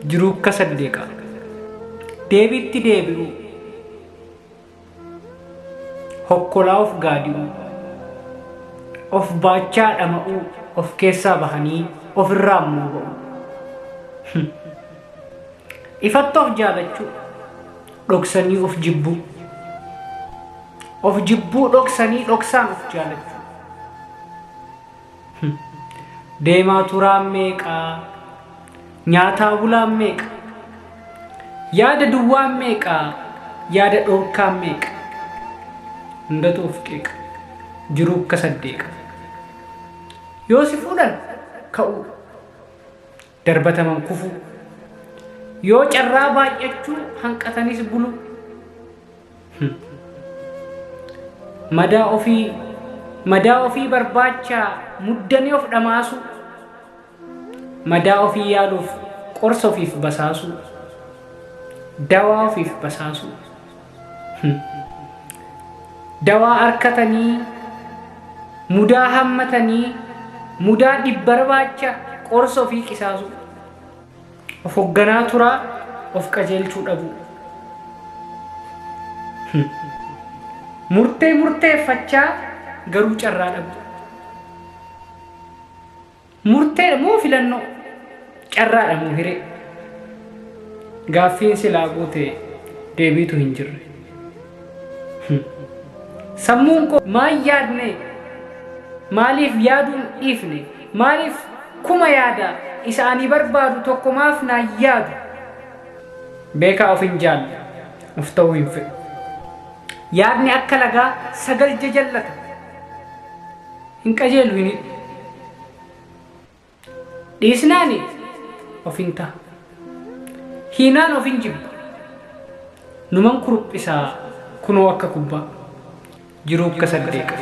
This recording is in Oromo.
Jiruu akka saddeeqaa. Deebiitti deebi'uu. Hokkolaa of gaadi'uu. Of baachaa dhama'uu. Of keessaa bahanii ofirraa immoo ba'uu. Ifatti of jaalachuu. Dhoksanii of jibbuu. Of jibbuu dhoksanii dhoksaan of jaalachuu. Deemaa turaan meeqaa? Nyaataa bulaan meeqa? Yaada duwwaan meeqaa? Yaada dhorkaan meeqa? Hundatu of qeeqa. Jiruu akka saddeeqa. Yoo si fuudhan ka'uu. Darbataman kufuu. Yoo carraa baay'achuu hanqatanis buluu. Madaa ofii madaa ofii barbaacha muddanii of dhamaasuu. Madaa ofii yaaluuf qorsa ofiif basaasuu. Dawaa ofiif basaasuu. Dawaa arkatanii mudaa hammatanii mudaa dhibbarbaacha qorsa ofii qisaasuu. Of hogganaa turaa of qajeelchuu dhabuu. Murtee murteeffachaa garuu carraa dhabuu. Murteedha moo filannoo? Carraadha moo hiree? Gaaffiin silaa guute deebiitu hin jirre. Sammuun koo maal yaadne? Maaliif yaaduun dhiifne? Maaliif kuma yaada isa ani barbaadu tokko maaf naan yaadu? Beekaa of hin jaalle, of ta'uu hin fedhu. Yaadni akka lagaa sagal jajallata. Hin qajeelu hin hidhu. Dhiisnaani of hin ta'a. Hiinaan of hin jibba. Numan kuruphisaa kunoo akka kubbaa. Jiruu akka saddeeqa.